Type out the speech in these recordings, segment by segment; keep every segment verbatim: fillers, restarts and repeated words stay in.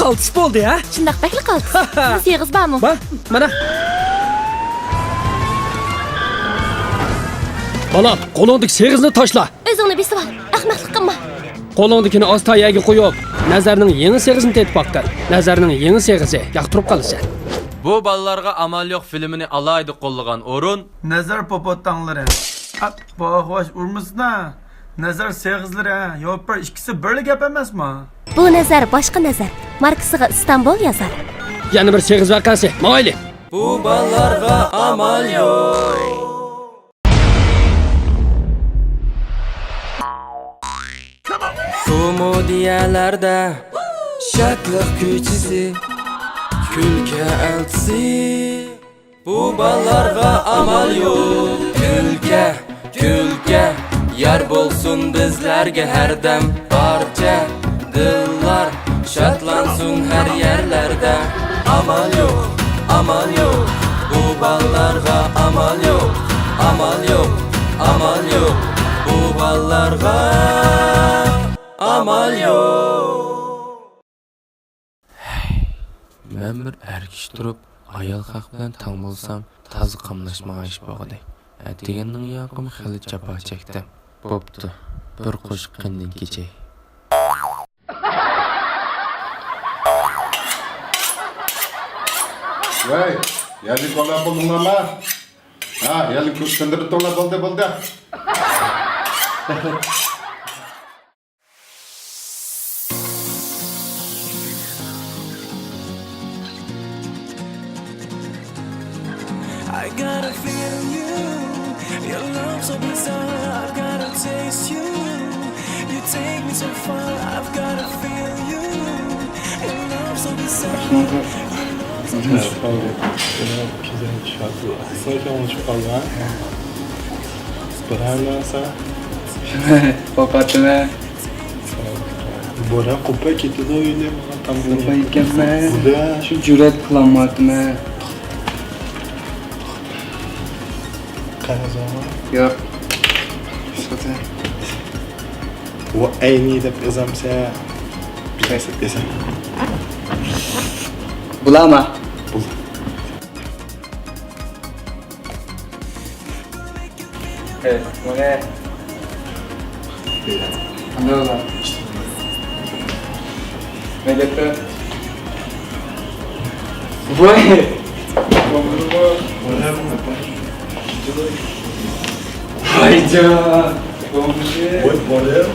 قالتىس بولدى، ھە؟ شۇنداق، بەكلا قالتىس. سېغىز بارمۇ؟ بار، مانا. بالام، قولۇڭدىكى سېغىزنى تاشلا. ئۆزۈڭنى بېسىۋال، ئەخمەقلىق قىلما. قولۇڭدىكىنى ئاستا يەرگە قويۇپ، نەزەرنىڭ يېڭى سېغىزىنى تېتىپ باققىن. نەزەرنىڭ يېڭى سېغىزى ياقتۇرۇپ قالىسەن. بۇ بالىلارغا ئامال يوق فىلىمىنى ئالاھىدە قوللىغان ئورۇن. نەزەر پوپوتاڭلىرى. ئات، باغۋاش ئۇرمىسىنا. نەزەر سېغىزلىرى، ھە؟ يوپۇر ئىككىسى بىرلا گەپ ئەمەسمۇ؟ بۇ نەزەر باشقا نەزەر. ماركىسىغا ئىستانبۇل يازار. يەنە بىر سېغىز ۋەقەسى. ماڭايلى. بۇ بالىلارغا ئامال يوق. كومېدىيەلەردە شادلىق كۈيچىسى، كۈلكە ئەلچىسى. بۇ بالىلارغا ئامال يوق. كۈلكە، كۈلكە، يار بولسۇن بىزلەرگە ھەردەم. بارچە دىللار شادلانسۇن ھەر يەرلەردە. ئامال يوق، ئامال يوق، بۇ بالىلارغا ئامال يوق. ئامال يوق، ئامال يوق، بۇ بالىلارغا ئامال يوق. مەن بىر ئەر كىشى تۇرۇپ، ئايال خەق بىلەن تەڭ بولسام، تازا قاملاشمىغان ئىش بولغۇدەك. ئەتىگەننىڭ ياقىمۇ خېلى جاپا چەكتىم. بوپتۇ، بىر قوشۇق قېنىدىن كېچەي. ۋەي، يەرلىك بالىلار بولدۇڭلارمۇ؟ ھە، يەرلىك كۆپ تىندىرىپ تۇرۇڭلار، بولدى، بولدى. I gotta feel you. Your love so bizarre. I've gotta taste you. You take me so far. I've gotta feel you. Your love so bizarre. Your love so bizarre. Sizin için olmuş kaldı. Sizin için olmuş kaldı, ha? Bırak lan sen. Papatına. بورا قوپاي كېتىدۇ ئۆينى، ماڭا تامغا. قوپاي ئىكەنمەن. بۇدا. شۇ جۈرئەت قىلالمايتتىمەن. قەغەز بارمۇ؟ ياق. ئىشلىتە. ۋە ئەينى دەپ يازامسە، بىلەرسە دېسەم. بۇلارما؟ بۇلار. ئەي، مانا. قانداق بولغان؟ نەگەتتە؟ ۋاي! ۋايجان! ۋاي، بالام!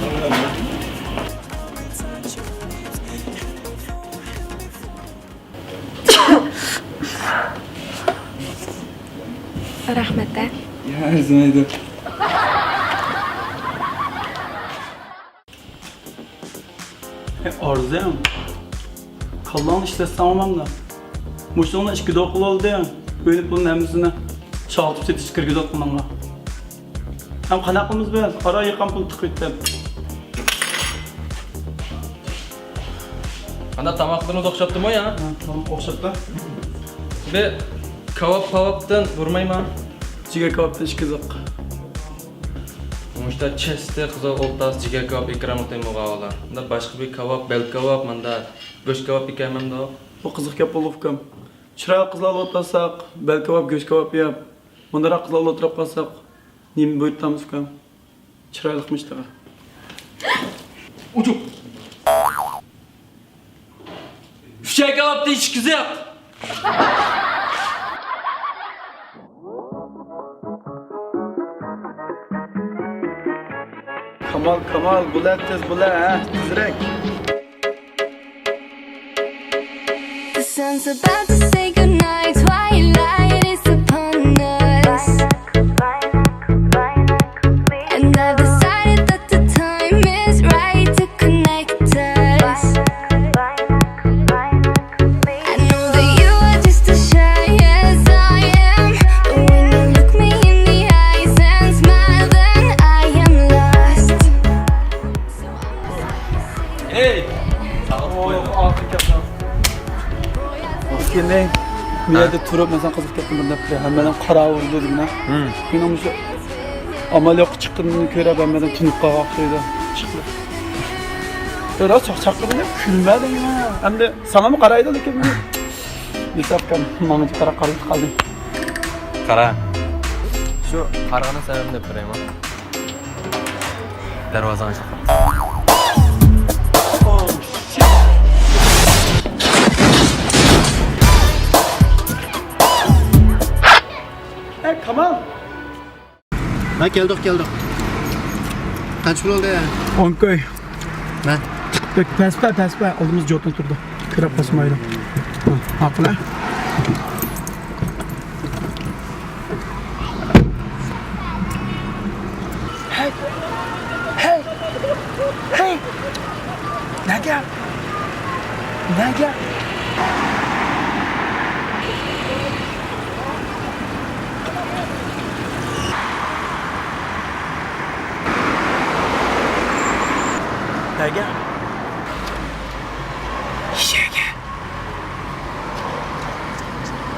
رەھمەت ھە. يا، ئەرزىمەيدۇ. ئەي ئارزۇ، كاللاڭنى ئىشلەتسەڭ ئاماندا. مۇشۇنىڭ ئىككى دوق بولدى. ئۆينى پۇلىنى ھەممىسىنى چالتىپ سېتىشقا كىرگۈزۈۋاتقىنىڭغا. ھەم قانداق قىلىمىز بىز؟ ئارا يېقىن پۇل تىقىۋېتىپ. قانداق تاماقلىرىمىز ئوخشاپتىمۇ يا؟ ھە، تاماق ئوخشاپتۇ. بىر كاۋاپ پاۋاپتىن بۇرمايما؟ جىگەر كاۋاپتىن ئىككى زاق. مۇشتا چېستى قىزغا ئولتاس جىگەر كاۋاپ ئىكرام قىلمىغاۋلا. مۇندا باشقا بىر كاۋاپ، بەل كاۋاپ، مۇندا گۆش كاۋاپ ئىكەنمەمدۇ؟ بۇ قىزىق گەپ بولدى ئۇكام. چىرايلىق قىزلار ئولتۇرساق، بەل كاۋاپ، گۆش كاۋاپ يەپ، مۇنداقراق قىزلار ئولتۇرۇپ قالساق، نېمە بۇيرۇتامىز ئۇكام؟ چىرايلىقمۇ ئىشلىغا. ئۇجۇق. ئۈچەي كاۋاپتا ئىچكۈزۈق. كامال، كامال، بۇلە تېز، بۇلە، ھە، تېزرەك. The sun's about to say goodnight, twilight is upon us. And I've decided that the time is right to connect us. I know that you are just as shy as I am, but when you look me in the eyes and smile, then I am lost. ھەي! ساغلىق قويۇڭ. ئاخىرى كەپتۇ. كېيىن بۇ يەردە تۇرۇپ، مەسىلەن، قىزىق گەپنى بىر دەپ بېرەي. ھەممەيلەن قارا ئۇرىدۇ دېگىنە. مېنىڭ مۇشۇ ئامال يوققا چىققىنىمنى كۆرۈپ، ھەممەيلەن تىنىپ قالغان ئوخشايدۇ. چىقتى. راست چاقچاق قىلدىڭ، كۈلمەدىڭ يا. ئەمدى ساڭىمۇ قارايدۇ، لېكىن مىساپكەن ماڭا قاراپ قالدى. قارا. شۇ قارىغىنىڭ سەۋەبىنى دەپ بېرەيمۇ؟ دەرۋازاڭ ئاچىلىپ قالدى. ھەي، كامال! ھە، كەلدۇق، كەلدۇق. قانچە پۇل بولدى؟ ئون كوي. مە. بەك پەس پە، پەس پە. ئالدىمىز جوتۇن تۇرىدۇ. كىرەپ قالسىمايدۇ. ھە، ھەقلە. ھەي! ھەي! ھەي! نەگە؟ نەگە؟ نەگە؟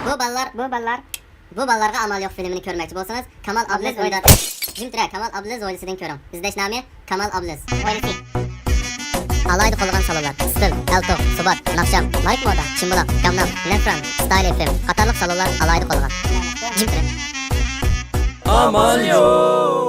بۇ بالىلار، بۇ بالىلار، بۇ بالىلارغا ئامال يوق فىلىمىنى كۆرمەكچى بولسىڭىز، كامال ئابلىز ھويلىسى. جىم تىرە، كامال ئابلىز ھويلىسىدىن كۆرۈڭ. ئىزدەش نامى كامال ئابلىز ھويلىسى. ئالاھىدە قوللىغان سالونلار: ستىل، ئەلتوف، سۇبات، ناخشام، مايك مودا، چىمبۇلاق، گامنام، نەفران، ستايل ئېف ئېم قاتارلىق سالونلار ئالاھىدە قوللىغان. جىم تىرە. ئامال يوق.